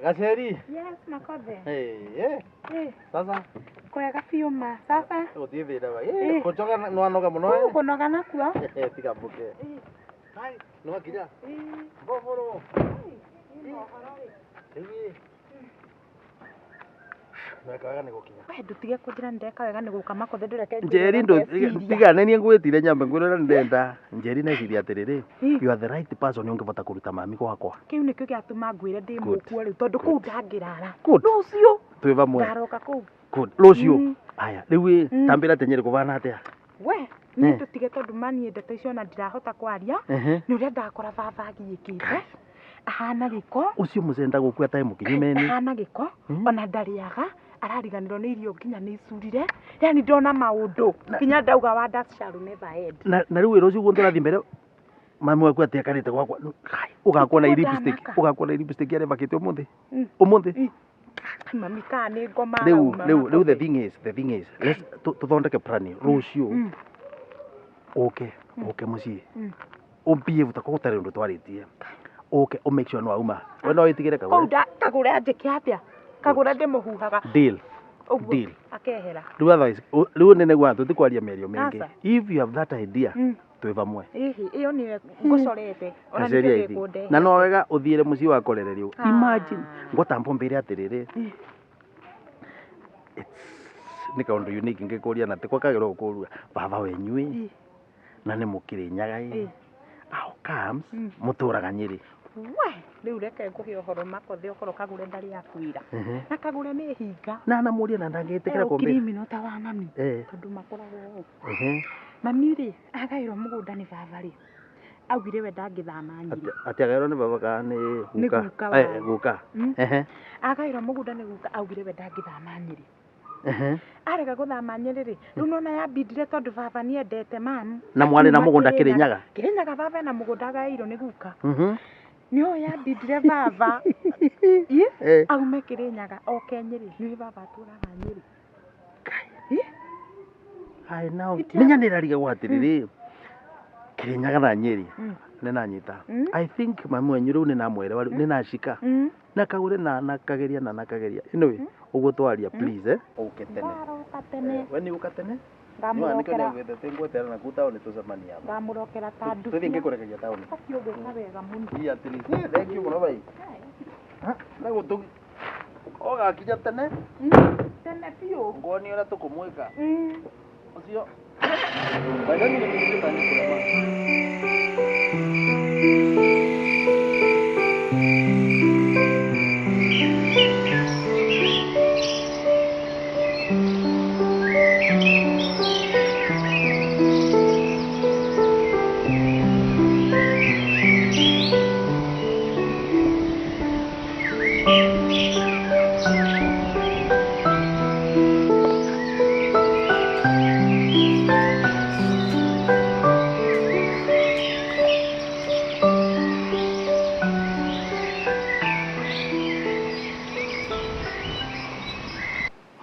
Gaceri. Yes, Makothe. Eh, eh. Eh, Sasa kwega biũ ma. Sasa gũtirĩ thĩna wa. Eh. Eh, kũnjoga nĩwanoga mũno eh. kũnoga nakuo. Eh, tiga mbũke. Hai, nĩwakinya. Mboboro. Rĩu ĩ. Weka wega nĩ gũkinya. We ndũtige kũnjĩra nĩndeka wega nĩ gũka Makothe ndũreke Njeri njĩre ũrĩa ndeciria. tiga nĩ niĩ ngwĩtire nyambe ngwĩre ũrĩa ndĩrenda. Njeri neciria atĩrĩrĩ, Eh. you are the right person ũngĩbota kũruta mami gwakwa. Kĩu nĩkĩo gĩatũma ngwĩre ndĩ Good. mũkuo rĩu tondũ kũu ndangĩrara. Good. Rũciũ Twĩ vamwe. ndaroka kũu. Good. Rũciũ. Aya, rĩu ĩ, tambĩra atĩ Nyĩrĩ kũbana atĩa? We niĩ Eh. ndũtige tondũ ma niĩ ndeto icio ona ndirahota kwaria Ehe. nĩ ũrĩa ndakora baba agiĩkĩte ahana gĩko Ũcio mũcenda gũkua tae mũkinyu meni. ahana gĩko ona ndarĩaga arariganĩrwo nĩ irio nginya nĩ icurire yani ndona maũndũ nginya ndauga wonders shall never end Na na rĩu wĩra ũcio guo tũrathiĩ mbere mami waku atĩ akarĩte gwakwa. Kai, ũgakwo na Ũtukũ lipstick, ndanaka. ũgakwo na lipstick arĩbakĩte ũmũthĩ. Mm. Ũmũthĩ. Mami kana nĩ ngoma Rĩu arauma rĩu rĩu the Makothe. thing is, the thing is, let's tũthondeke plan rũciũ ũke ũke mũciĩ. Ũmbihave ta gũtarĩ ũndũ twarĩtie. Ũke ũ make sure nĩ wauma. We no wĩtigĩre kũu kagũre. nda kagũre anjĩke atĩa kagũre ndĩmũhuhaga Deal. ũguo Deal. akehera Rĩu otherwise, rĩu nĩ nĩguo tũtikwaria mĩario mĩingĩ. Aca. If you have that idea, Mm. twĩ vamwe. Ĩhĩ, ĩyo nĩyo ngũcorete ona Gaceria nĩkĩo ithi. gĩkũndehe Na no wega ũthiĩre mũciĩ wakorererio. Ah. Imagine ngũtamba mbĩre atĩrĩrĩ. It's nĩ kaũndũ unique ngĩkũria na tikwa kagĩrwo gũkũrua. Baba wenyu ĩ na nĩ mũkĩrĩnyaga ĩ. How comes mũtũraga Nyĩrĩ? We rĩu reke ngũhe ũhoro Makothe okorwo kagũre ndarĩ akwĩra na kagũre nĩ hinga Na namũria na ndangĩtĩkĩra kũmbĩra. criminal ta wa mami Eh. tondũ makoragwo ũũ Ehe. mami rĩ agaĩrwo mũgũnda nĩ baba rĩ augire we ndangĩthama Nyĩrĩ Atĩ agaĩrwo nĩ baba kana nĩ Nĩ guka? guka Eh, wao. guka. Mm. Ehe. agaĩrwo mũgũnda nĩ guka augire we ndangĩthama Nyĩrĩ Ehe. arega gũthama Nyĩrĩ rĩ rĩu nona yambindire tondũ baba nĩendete mamu Na mwarĩ na Akiuma mũgũnda Kĩrĩnyaga? Kĩrĩnyaga baba ena mũgũnda agaĩirwo nĩ guka Nĩũĩ yambindire baba Ĩ? Eh. Aume Kĩrĩnyaga oke Nyĩrĩ nĩũĩ baba atũraga Nyĩrĩ Ĩ? Hai now. Itia- Menya nĩ rarigagwo atĩrĩrĩ. Kĩrĩnyaga na Nyĩrĩ. Nĩ nanyita. I think mami wanyu rĩu nĩ namwelewa rĩu nĩ nacika. Na kagũre na nakageria na nakageria. Anyway, ũguo twaria please eh. Ũke tene. Ngaroka tene We nĩ ũka tene? Nĩkĩo ngamũrokera nĩgwĩte ngwetera na kuu taũni tũcemanie aba. ngamũrokera ta Tũthiĩ ndubia ngĩkũrekagia taũni. Ũbatiĩ ũgwĩka wega mũno Ii at least. Eh, Thank you mũno bai. Ha, Na gũtũ ũgakinya tene Tene biũ nguonie ũrĩa tũkũmwĩka. Ũcio. By the way, nĩ nĩ kũrema.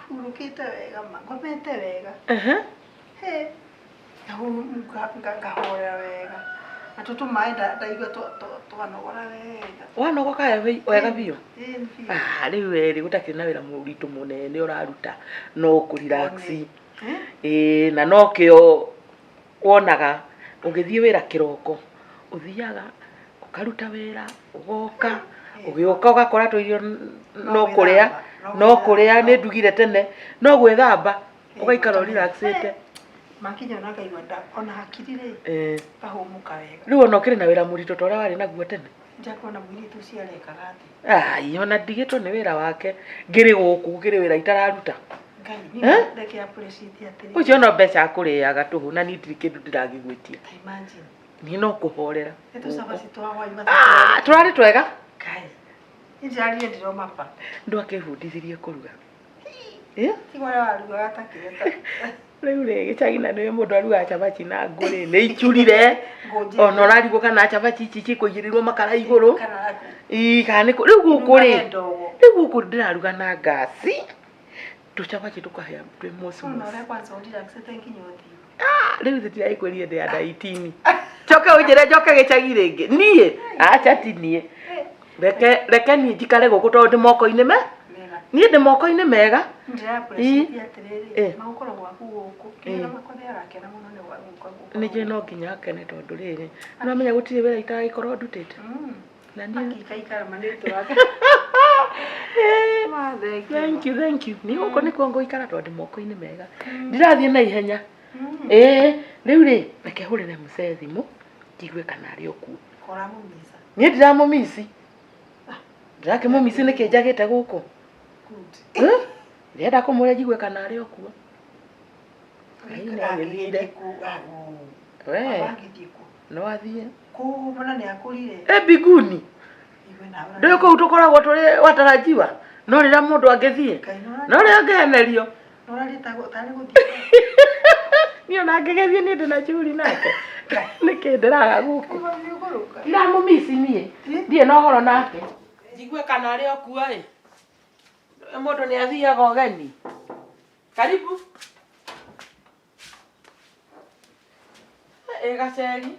Hurũkĩte wega ma ngomete wega Hĩ, ngahorera wega na tũtũ maĩ ndaigua twanogora wega. Wanogoka wega biũ? Ĩĩ biũ. Ah, rĩu we rĩ gũtakĩrĩ na wĩra mũritũ mũnene ũraruta no kũ relax. Ĩĩ na nokĩo wonaga ũgĩthiĩ wĩra kĩroko ũthiaga ũkaruta wĩra ũgoka ũgĩũka ũgakora tũirio no kũrĩa no kũrĩa nĩ ndugire tene no gwĩthamba ũgaikara ũrelaxĩte. Makinya ona ngaigua nda ona hakiri rĩ Ĩĩ. ngahũmũka wega. Rĩu ona ũkĩrĩ na wĩra mũritũ ta ũrĩa warĩ naguo tene? Njakuona mũirĩtu ũcio arekaga atĩa? Ai, ona ndigĩtwo nĩ wĩra wake ngĩrĩ gũkũ gũkĩrĩ wĩra itararuta. Ngai niĩ Eh? reke appreciate atĩrĩrĩ. Ũcio no mbeca akũrĩaga tũhũ na niĩ ndirĩ kĩndũ ndĩragĩgwĩtia. Ta imagine. Niĩ no kũhorera. Nĩ tũcabaci twa hwaĩ Ah, tũrarĩ twega. Ngai. Niĩ ndĩrarire ndĩroma pa. Ndwakĩbundithirie kũruga. Eh? Tiga ũrĩa warugaga ta kĩrĩa ta. Rĩu rĩ gĩcagi na nĩwe mũndũ arugaga cabaci na ngũ rĩ nĩ icurire. Ngũ njĩthĩ. Ona ũrarigwo kana cabaci ici cikũigĩrĩrwo makara igũrũ. Kana Ii, kana nĩ rĩu gũkũ rĩ Irugage ndogo. rĩu gũkũ ndĩraruga na ngasi tũcabaci tũkahĩa twĩ moci Ona moci. ũrĩa kwanza ũrelaxĩte nginya ũthiũ. Rĩu ithuĩ tirakwĩrire ndĩ under 18. Njoke ũnjĩre njoke gĩcagi rĩngĩ niĩ acha ti niĩ. Reke reke niĩ njikare gũkũ tondũ ndĩ moko-inĩ me Mega. niĩ ndĩ moko-inĩ mega. Ndĩra-appreciate atĩrĩrĩ, Eh. magũkorwo gwaku gũkũ. Eh. Kĩrĩa makothe arakena mũno nĩ gwa gũka gũkũ. Ningĩ no nginya akene tondũ rĩrĩ nĩwamenya gũtirĩ wĩra itagĩkorwo ndutĩte na niĩ Akikaikara manĩtũ wake. Eh, Ma, thank you. thank you, thank you. Nĩ gũkũ nĩkuo ngũikara tondũ ndĩ moko-inĩ mega, ndirathiĩ na ihenya. Ĩĩ, rĩu rĩ, reke hũrĩre mũcee thimũ njigue kana arĩ o kuo. Ũramũmisa. Niĩ ndiramũmici, ndirakĩmũmici nĩkĩ njagĩte gũkũ. Good. Eh? Ndĩrenda kũmũria njigue kana arĩ o kuo. Ngai nĩ agĩthire. Agĩthiĩ kũ? Ah, We Agĩthiĩ kũ? no athiĩ Kũ mbona nĩ akũrire? ĩ mbinguni. Igue nawe. Ndũĩ kũu tũkoragwo tũrĩ watarajiwa, no rĩrĩa mũndũ angĩthiĩ, Ngai no rĩrĩa angĩhenerio. Nĩ tarĩ gũthiĩ. Niĩ ona angĩgĩthiĩ niĩ ndĩna churi nake, nĩkĩ ndĩraga gũkũ? Ũgũrũka. Ndiramũmici niĩ, ndirĩ na ũhoro nake. Njigue kana arĩ o kuo ĩ, mũndũ nĩ athiaga ũgeni. Karibu. Ĩ gaceri,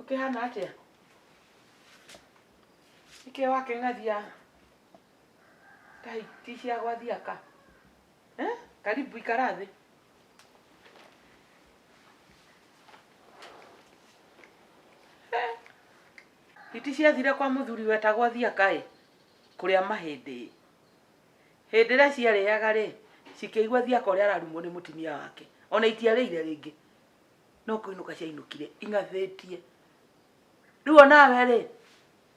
ũkĩhana atĩa? Nĩkĩ wakĩng'athia ta hiti cia gwa thiaka? Eh? Karibu ikara thĩ. Eh, hiti ciathire kwa mũthuri wetagwo thiaka ĩ, kũrĩa mahĩndĩ ĩ. Hĩndĩ ĩrĩa ciarĩaga rĩ, cikĩigua thiaka ũrĩa ararumwo nĩ mũtumia wake, ona itiarĩire rĩngĩ, no kũinũka ciainũkire ing'athĩtie. Rĩu onawe rĩ,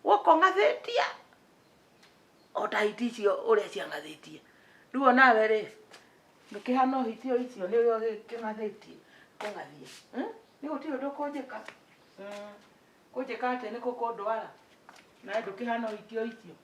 woka ũng'athĩtie o ta hiti icio ũrĩa ciang'athĩtie. Rĩu onawe rĩ, ndũkĩhana o hiti o icio nĩ ũrĩa ũkĩng'athĩtie kũng'athia. Nĩ gũtirĩ ũndũ ũkũnjĩka. Kũnjĩka atĩa nĩ kũndwara? Nawe ndũkĩhana o hiti o icio.